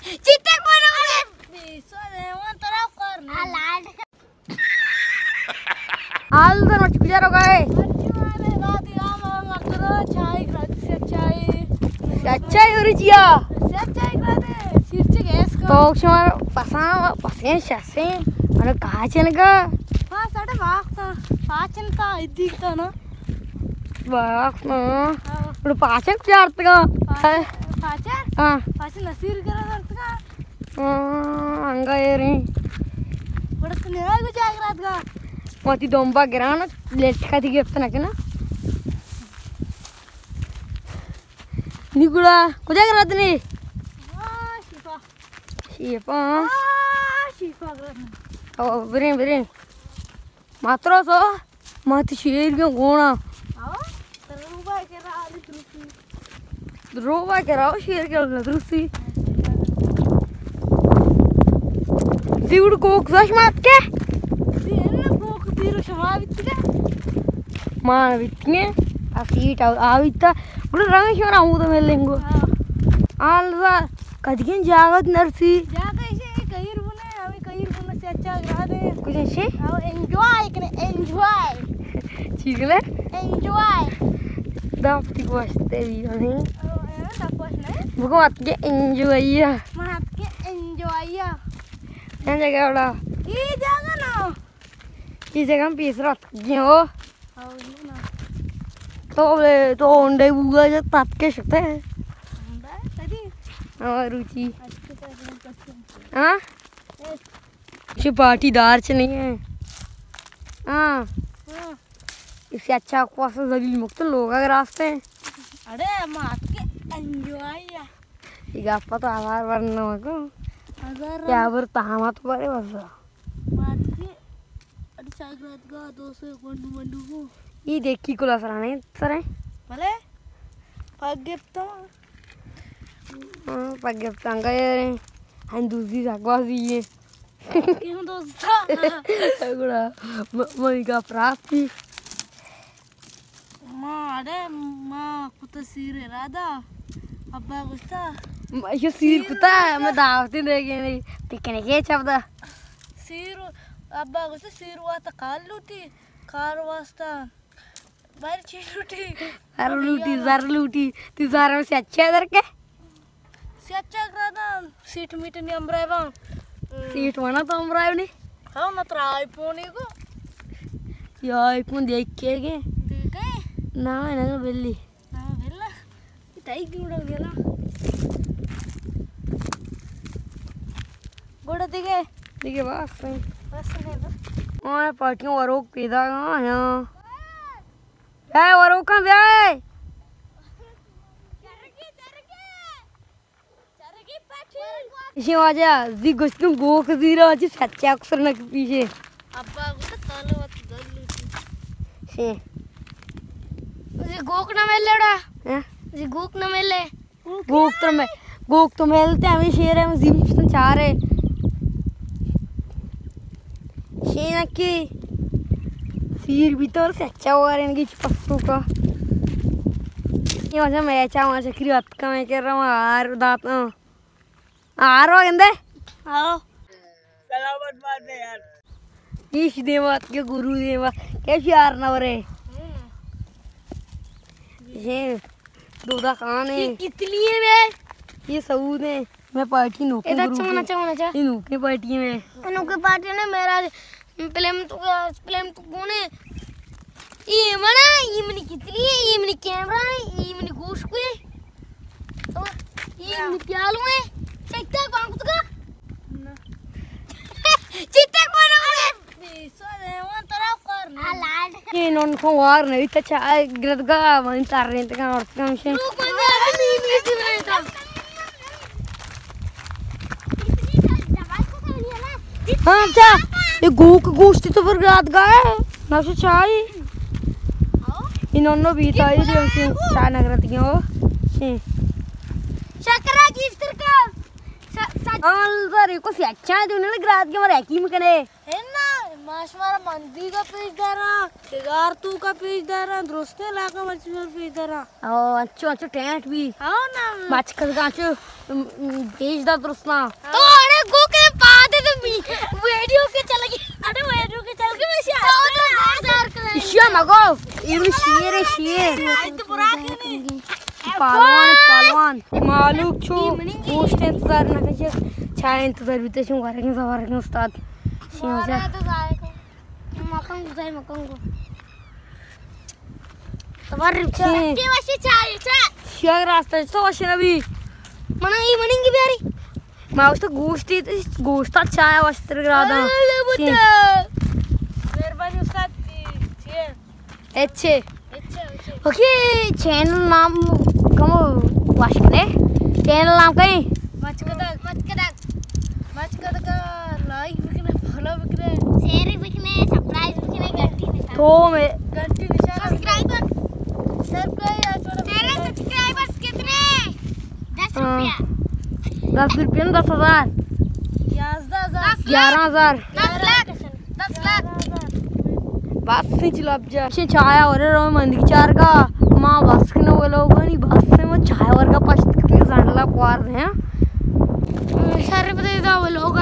چیتے کرو؟ بے سو دیوان ترا کار نہیں۔ حال تو مرچی کجا روگا ئے؟ مرچی مارے گاتی رام مکرو چائے گراتی سے چائے۔ سے چائے ہو رہی چیا؟ سے چائے گراتے، سیر چے گیس کا۔ تو شما پسان، پسین شسین، انا کاچن کا؟ ہاں، ساڑھے باغ تا، پاچن تا، ادیک تا نا۔ باغ نا۔ ہاں۔ بڑو پاچن کجا آرتگا؟ پاچن، پاچن؟ ہاں۔ پاچن نصیر کرا آرتگا۔ ہاں، انگا ایریں۔ گڑا تو نیا کو جاگ رات گا۔ وتی دومبا گران، لیٹ کتی گپت نہ کنا۔ نی گڑا، کجا گرات نی؟ ہاں، شیفا۔ شیفا؟ ہاں، شیفا گرات نی۔ او، بریں، بریں۔ ماترو سو، مات شیر کے گونا۔ ہاں، ترو با کرا آلی ترکی۔ روبا کرا شیر کے اللہ درستی۔ زیوڑ کوک زش مات کے؟ زی انہ کوک زیرو شما بیتی کے؟ مان بیتی کے؟ آ سیٹ آ، آ بیتا۔ گڑا رنگ شما ہمود میں لنگو۔ ہاں۔ آل را کدگین جاگت نرسی۔ جاگہ ایسے کہیر بنے، ہمیں کہیر بنے سے اچھا گرا دے۔ کچھ ایسے؟ او انجوائے کنے، انجوائے۔ چی کنے؟ انجوائے۔ داپتی گوشتے بھی ہمیں۔ او، اے، داپت نہیں۔ بگو ات کے انجوائے۔ ما ات کے انجوائے۔ این جگہ وڑا۔ یہ جگہ نا۔ یہ جگہ ہم پیس رات گئے ہو۔ او، یہ نا۔ تو بولے، تو انڈے بوگا جو تات کے شتے۔ انڈا، کدی؟ ہاں، روچی۔ اچھا، اچھا، اچھا۔ ہاں؟ اے۔ چی پارٹی دار چ نہیں ہے۔ ہاں۔ ہاں۔ اسے اچھا کوسا ذلیل مکت لوگ اگر راستے ہیں۔ اڑے مات کے انجوائے یا۔ یہ گپا تو ہزار بار نہ کو۔ ہزار یا بار تہمت بارے بس۔ مات کے اڑے چاگرات گا دو سو گنڈو منڈو کو۔ یہ دیکھی کلا سرانے سرے۔ بھلے۔ پگ گپتا۔ ہاں، پگ گپتا گئے۔ ہندوزی سگوازی یہ۔ کیوں دوستا؟ گڑا م-، منی گپ راستی۔ ما اڑے ما کت سیر ارادا۔ ابا گوشتا۔ م-، یہ سیر سیر کتا، کتا۔ میں دعوتی دے گئے نہیں۔ پکنک یہ چپ دا۔ سیر، ابا گوشتا سیر واتا کار لوٹی، کار واسطہ۔ بار چی لوٹی؟ زر لوٹی، زر لوٹی۔ تی زر میں سے اچھا در کے؟ سے اچھا کرا دا، سیٹ میٹ نہیں امرائے با۔ سیٹ وانا تو امرائے نہیں۔ ہاں، نہ ترا آئی فون ہی کو۔ یا آئی فون دیکھ کے گے؟ دیکھے؟ نہ، نہ، بلی۔ نہ، بلا۔ تائی گوڑا گلا۔ گوڑا دیگه؟ دیگه بس. بس نه بس. آه، پارٹیوں وروک پیدا آیا. اے وروکاں بیا. ایشی واجہ زی گوشتوں گوک زیرا چی سچا اکثر نہ پیشے. ابا گوشت کالو وت گل لوٹی. شی. زی گوک نہ ملے ڑا. ہاں؟ زی گوک نہ ملے. گوک تو مے، گوک تو ملتے ہمیں شیر ہے، زی چارے. شینا کی سیر بھی تو سچا ہوا رہنے کی پسو کا. یہ واجہ میں چاہوں چکری اتکا میں کر رہا ہوں آر داتا. آرو گندے؟ ہاں. سلامت بات ہے یار. ایش دیما کے گرو دیما. کیسی آر نہ ورے؟ ہوں. یہ دودا خان ہے. یہ کتنی ہے بے؟ یہ سعود ہے. میں پارٹی نوکے ادا گروپ چونا ہے. چونا چا. یہ نوکے پارٹی ہے میں. نوکے پارٹی نے میرا پلیم تو، پلیم تو کون ہے؟ ای منا، ای منی کتنی ہے، ای منی کیمرہ ہے، ای منی گوش کو ہے. او، ای منی پیالو ہے. چیتا بانگ تو کا؟ چیتا بانگ تو کا؟ یہ نون کو وار نہیں تو چائے گرد گا، وہیں تار رہے تھے، اور کم سے. ہاں، اچھا، یہ گوک گوشتی تو پر گرد گا ہے، نہ سے چائے. انہوں نے بھی تائی دی ہم سے چائے نہ گرد گیا ہو. شکرا گیفتر کا. ہاں، زری کو سے اچھا ہے، تو انہوں نے گرد گیا، مر حکیم کنے. ہے نا، ما شمارا مندی کا پیش داراں، ڈگار تو کا پیش داراں، درستیں علاقہ مرچی شمارا پیش داراں۔ او، انچو، انچو ٹینٹ بھی۔ ہاں نا۔ مچ کدگا انچو، ام، ام، پیش دا درستاں۔ تو اڑے گو کے پادے تو می ویڈیو کے چل گئی۔ اڑے ویڈیو کے چل گئی ویسے۔ تو تو زور زور کرے۔ ایشیا مگو، ایرو شیر ہے، شیر۔ آج تو برا کے نہیں۔ پالوان، پالوان۔ مالوک چو گوشت انتظار نہ کچے، چائے انتظار بیتے، شو ورگیں زبرگیں استاد۔ شو جا۔ مکن گزار، مکن گو۔ تبر چائے۔ کے وشی چائے، چائے۔ شیاگ راستہ تو وشی نبی۔ منا ای مننگ بیاری۔ ما گوشت گوشتی، گوشتا چائے وشتر گرادا۔ مہربانی استاد۔ اچھے۔ اوکے، چینل نام کمو وش کنے؟ چینل نام کئے؟ مچ کدگ۔ مچ کدگ۔ مچ کدگ، لائک بکنے، فالو بکنے۔ شیئر بکنے، سبسکرائب بکنے، گھنٹی نشان۔ تو میں گھنٹی نشان۔ سبسکرائبر۔ سبسکرائب، تیرے سبسکرائبرز کتنے؟ دس ہاں۔ روپیہ۔ دس روپیہ نا، دس ہزار۔ گیارہ ہزار۔ دس لاکھ۔ گیارہ ہزار۔ دس لاکھ۔ دس لاکھ۔ بس ہی چلو اب جا۔ چایا ورے رو مندی چار کا۔ ما بس کنو ولوگانی بس سے ما چایا ورگا پشت کی زنڈلا کوار رہے ہیں۔ سارے پتہ دا ولوگ